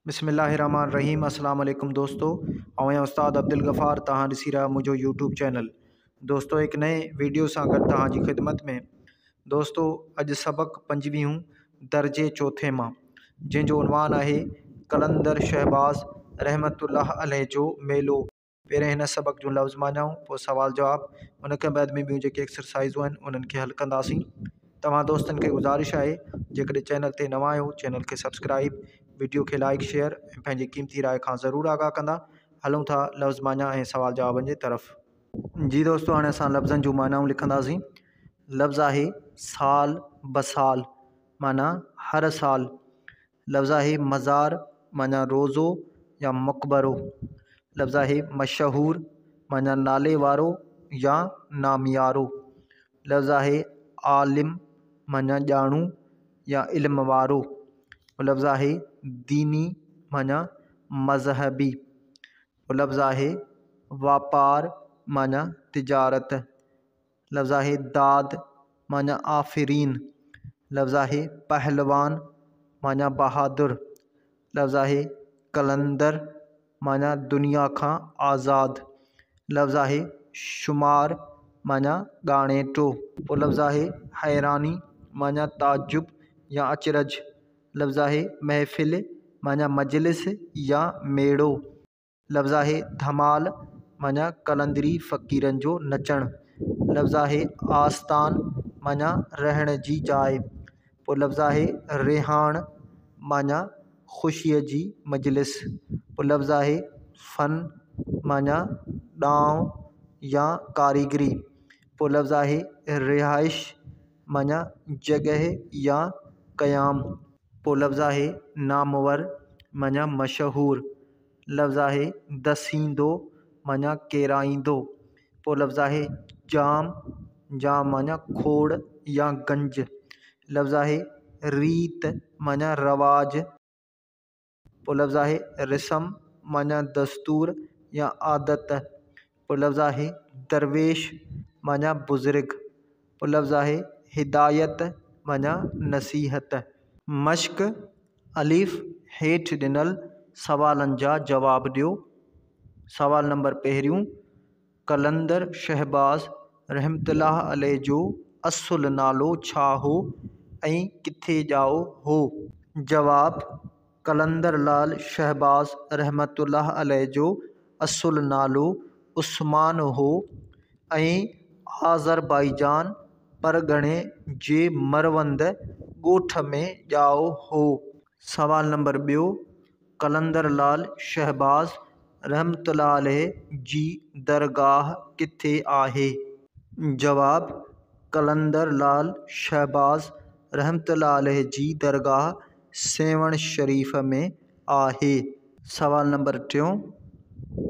بسم الله الرحمٰن الرحيم اسلام عليڪم دوستو آئون آهيان استاد عبدالغفار توهان ڏسي رهيا منهنجو يوٽيوب چينل دوستو هڪ نئين ويڊيو سان گڏ توهان جي خدمت ۾ دوستو اڄ سبق پنجويهون درجي چوٿين مان جنهن جو عنوان آهي قلندر شهباز رحمت الله عليه جو ميلو. پهرين هن سبق جون لفظ معنائون پوء سوال جواب ان کان بعد ۾ ٻيون جيڪي ايڪسرسائزون آهن انهن کي حل ڪنداسين. توهان دوستن کي گذارش آهي جيڪڏهن چينل تي نوان آهيو چينل کي سبسڪرائب وڊيو کي لائڪ شيئر ۽ پنهنجي قيمتي راء کان ضرور آگاهه ڪندا. هلون ٿا لفظ معنيٰ ۽ سوال جوابن جي طرف. جي دوستو هاڻي اسان لفظن جون معنائون لکنداسين. لفظ آهي سال بسال معنيٰ هر سال. لفظ آهي مزار معنيٰ روضو يا مقبرو. لفظ آهي مشهور معنيٰ نالي وارو يا ناميارو. لفظ آهي عالم معنيٰ ڄاڻو يا علم وارو. لفظ آهي ديني معنيٰ مذهبي. لفظ آهي واپار معنيٰ تجارت. لفظ آهي داد معنيٰ آفرين. لفظ آهي پهلوان معنيٰ بهادر. لفظ آهي قلندر معنيٰ دنيا کان آزاد. لفظ آهي شمار معنيٰ ڳاڻيٽو. پوء لفظ آهي حيراني معنيٰ تعجب يا اچرج. لفظ آهي محفل معنيٰ مجلس يا ميڙو. لفظ آهي ڌمال معنيٰ قلندري فقيرن جو نچڻ. لفظ آهي آستان معنيٰ رهڻ جي جاء. پوء لفظ آهي رهاڻ معنيٰ خوشيء جي مجلس. پوء لفظ آهي فن معنيٰ ڏانء يا ڪاريگري. پوء لفظ آهي رهائش معنيٰ جڳهه يا قيام. پوء لفظ آهي نامور معنيٰ مشهور. لفظ آهي دسيندو معنيٰ ڪيرائيندو. پوء لفظ آهي جام، جام معنيٰ کوڙ يا گنج. لفظ آهي ريت معنيٰ رواج. پوء لفظ آهي رسم معنيٰ دستور يا عادت. پوء لفظ آهي درويش معنيٰ بزرگ. پوء لفظ آهي هدايت معنيٰ نصيحت. مشق، الف، هيٺ ڏنل سوالن جا جواب ڏيو. سوال نمبر پهريون، قلندر شهباز رحمت الله عليه جو اصل نالو ڇا هو ۽ ڪٿي ڄائو هو؟ جواب، قلندر لعل شهباز رحمت الله عليه جو اصل نالو عثمان هو ۽ آذربائيجان پرڳڻي جي مروند ڳوٺ ۾ ڄائو هو. سوال نمبر ٻيو، قلندر لعل شهباز رحمت الله عليه جي درگاهه ڪٿي آهي؟ جواب، قلندر لعل شهباز رحمت الله عليه جي درگاهه سيوهڻ شريف ۾ آهي. سوال نمبر ٽيون،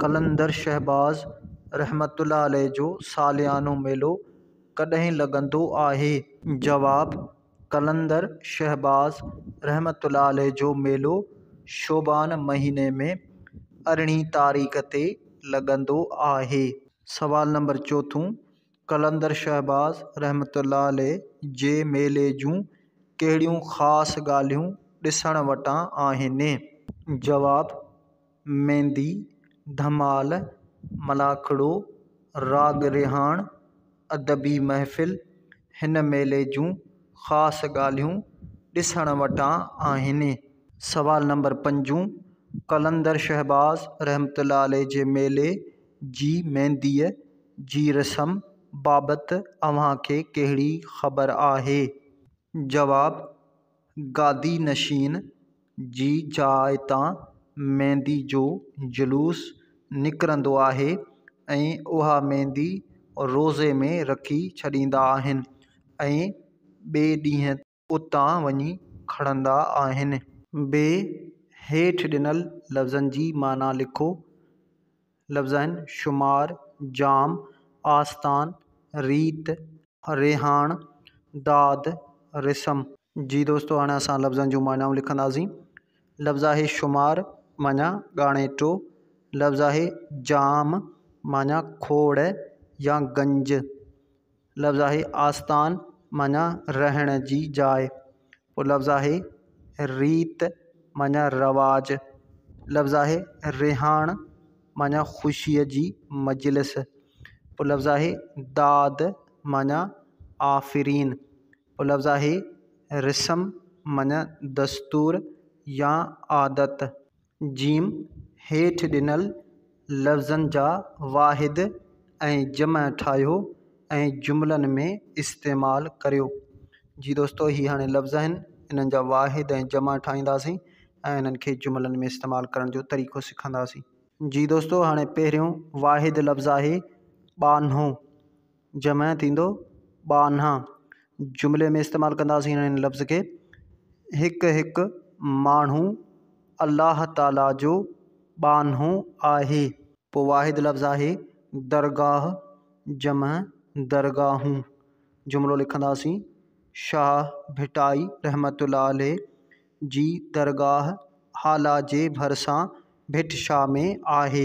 قلندر شهباز رحمت الله عليه جو ساليانو ميلو ڪڏهن لڳندو آهي؟ جواب، قلندر شهباز رحمت الله عليه جو ميلو شعبان مهيني ۾ ارڙهين تاريخ تي لڳندو آهي. سوال نمبر چوٿون، قلندر شهباز رحمت الله عليه جي ميلي جون ڪهڙيون خاص ڳالهيون ڏسڻ وٽان آهن؟ جواب، ميندي، ڌمال، ملاکڙو، راڳ رهاڻ، ادبي محفل هن ميلي جون خاص ڳالهيون ڏسڻ وٽان آهن. سوال نمبر پنجون، قلندر شهباز رحمت الله عليه جي ميلي جي مينديء جي رسم بابت اوهان کي ڪهڙي خبر آهي؟ جواب، گادي نشين جي جاء تان ميندي جو جلوس نڪرندو آهي ۽ اها ميندي روضي ۾ رکي ڇڏيندا آهن ۽ ٻئي ڏينهن اتان وڃي کڻندا آهن. بي، هيٺ ڏنل لفظن جي معنيٰ لکو. لفظ آهن، شمار، جام، آستان، ريت، ريحاڻ، داد، رسم. جي دوستو هاڻي اسان لفظن جون معنائون لکنداسين. لفظ آهي شمار معنيٰ ڳاڻيٽو. لفظ آهي جام معنيٰ کوڙ يا گنج. لفظ آهي آستان معنيٰ رهڻ جي جاء. پوء لفظ آهي ريت معنيٰ رواج. لفظ آهي رهاڻ معنيٰ خوشيء جي مجلس. پوء لفظ آهي داد معنيٰ آفرين. پوء لفظ آهي رسم معنيٰ دستور يا عادت. جيم هيٺ ڏنل لفظن جا واحد ۽ جمع ٺاهيو ۽ جملن ۾ استعمال ڪريو. جي دوستو هي هاڻي لفظ آهن انهن جا واحد ۽ جمع ٺاهينداسين ۽ انهن کي جملن ۾ استعمال ڪرڻ جو طريقو سکنداسين. جي دوستو هاڻي پهريون واحد لفظ آهي ٻانهو، جمع ٿيندو ٻانها. جملي ۾ استعمال ڪنداسين هن لفظ کي، هڪ هڪ ماڻهو الله تعاليٰ جو ٻانهو آهي. پوء واحد لفظ آهي درگاهه، جمع درگاهون. جملو لکنداسين، شاهه ڀٽائي رحمة الله عليه جي درگاهه هالا جي ڀرسان ڀٽ شاهه ۾ آهي.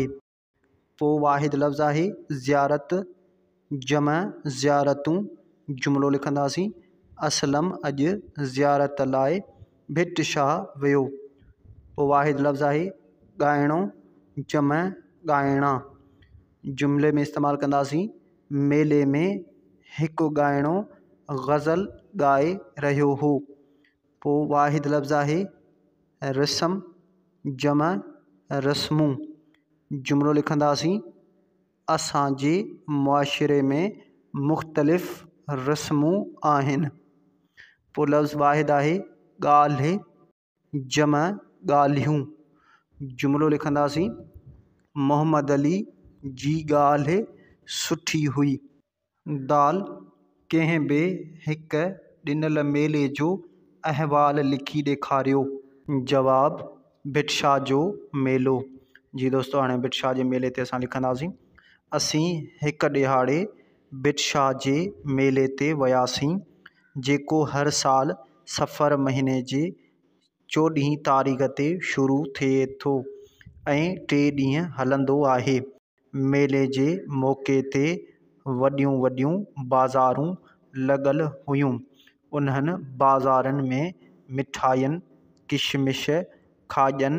پوء واحد لفظ آهي زيارت، جمع زيارتون. جملو لکنداسين، اسلم اڄ زيارت لاء ڀٽ شاهه ويو. پوء واحد لفظ آهي ڳائڻو، جمع ڳائڻا. جملي ۾ استعمال ڪنداسين، ميلي ۾ هڪ ڳائڻو غزل ڳائي رهيو هو. پوء واحد لفظ آهي رسم، جمع رسمون. جملو لکنداسين، اسان جي معاشري ۾ مختلف رسمون آهن. پوء لفظ واحد آهي ڳالهه، جمع ڳالهيون. جملو لکنداسين، محمد علي جي ڳالهه سٺي هئي. دال، ڪنهن به هڪ ڏنل ميلي جو احوال لکي ڏيکاريو. جواب، ڀٽ شاهه جو ميلو. جي دوستو هاڻي ڀٽ شاهه جي ميلي تي اسان لکنداسين، اسين هڪ ڏهاڙي ڀٽ شاهه جي ميلي تي وياسين، جيڪو هر سال صفر مهيني جي 14 تاريخ تي شروع ٿئي ٿو ۽ 3 ڏينهن هلندو آهي. ميلي جي موقعي تي وڏيون وڏيون بازارون لڳل هيون. انهن بازارن ۾ مٺاين، ڪشمش، کاڄن،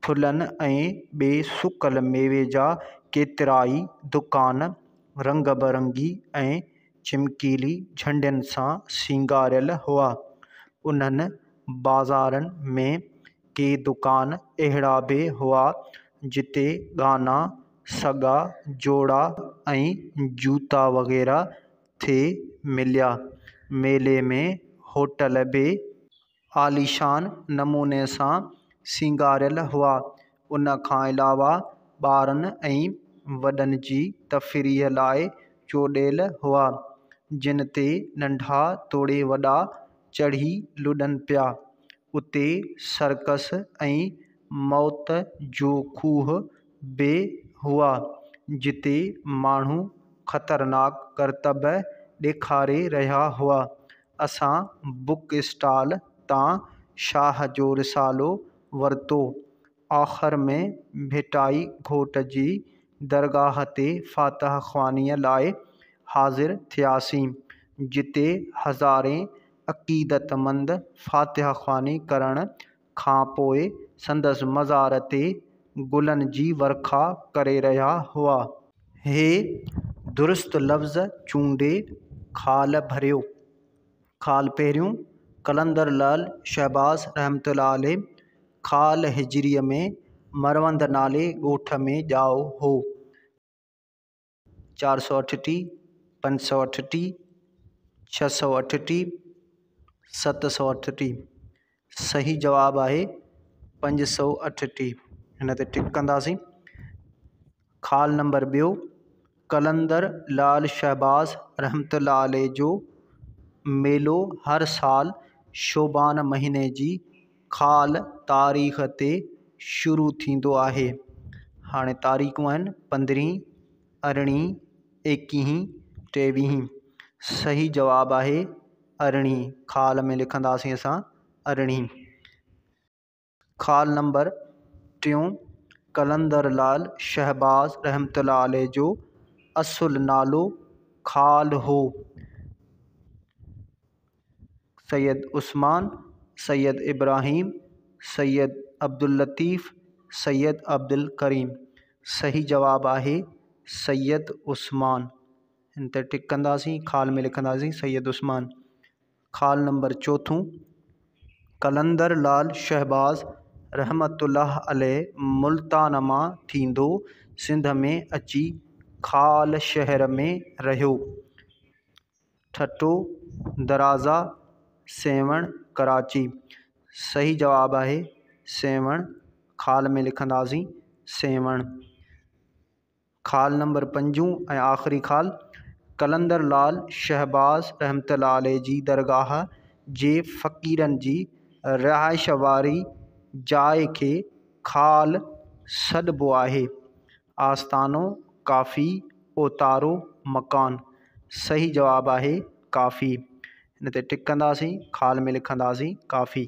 ڦلن ۽ ٻئي سڪل ميوي جا ڪيترائي دڪان رنگ برنگي ۽ چمڪيلي جهنڊين سان سينگاريل هئا. انهن بازارن ۾ ڪي دڪان اهڙا به هئا جتي ڳانا، سڳا، جوڙا ۽ جوتا وغيره ٿي مليا. ميلي ۾ هوٽل به عاليشان نموني سان سينگاريل هئا. ان کان علاوه ٻارن ۽ وڏن جي تفريح لاءِ چوڏيل هئا، جن تي ننڍا توڙي وڏا چڙهي لڏن پيا. اتي سرڪس ۽ موت جو کوهه به هئا، جتي ماڻهو خطرناڪ ڪرتب ڏيکاري رهيا هئا. اسان بڪ اسٽال تان شاهه جو رسالو ورتو. آخر ۾ ڀٽائي گهوٽ جي درگاهه تي فاتحه خوانيءَ لاءِ حاضر ٿياسين، جتي هزارين عقيدتمند فاتحه خواني ڪرڻ کان پوءِ سندس مزار تي گلن جي ورکا ڪري رهيا هئا. هي درست لفظ چونڊي خال ڀريو. خال پهريون، قلندر لعل شهباز رحمة الله عليه خال هجريءَ ۾ مروند نالي ڳوٺ ۾ ڄائو هو. 438، 538، 638، 738. صحيح جواب آهي 538. هن تي ٽڪ ڪنداسين. خال نمبر ٻيو، قلندر لعل شهباز رحمة الله عليه جو ميلو هر سال شعبان مهيني جي خال تاريخ تي شروع ٿيندو آهي. هاڻي تاريخون آهن 15، 18، 21، 23. صحيح جواب آهي 18. خال ۾ لکنداسين اسان 18. خال نمبر ٽيون، قلندر لعل شهباز رحمة الله عليه جو اصل نالو خال هو. سيد عثمان، سيد ابراهيم، سيد عبداللطيف، سيد عبدالڪريم. صحيح جواب آهي سيد عثمان. هن تي ٽڪ ڪنداسين، خال ۾ لکنداسين سيد عثمان. خال نمبر چوٿون، قلندر لال شهباز رحمة الله عليه ملتان مان ٿيندو سنڌ ۾ اچي خال شهر ۾ رهيو. ٺٽو، درازا، سيوهڻ، ڪراچي. صحيح جواب آهي سيوهڻ، خال ۾ لکنداسين سيوهڻ. خال نمبر پنجون ۽ آخري خال، قلندر لال شهباز رحمة الله عليه جي درگاهه جي فقيرن جي رهائش واري جاء کي خال سڏبو آهي. آستانو، ڪافي، اوتارو، مڪان. صحيح جواب آهي ڪافي. هن تي ٽڪ ڪنداسين، خال ۾ لکنداسين ڪافي.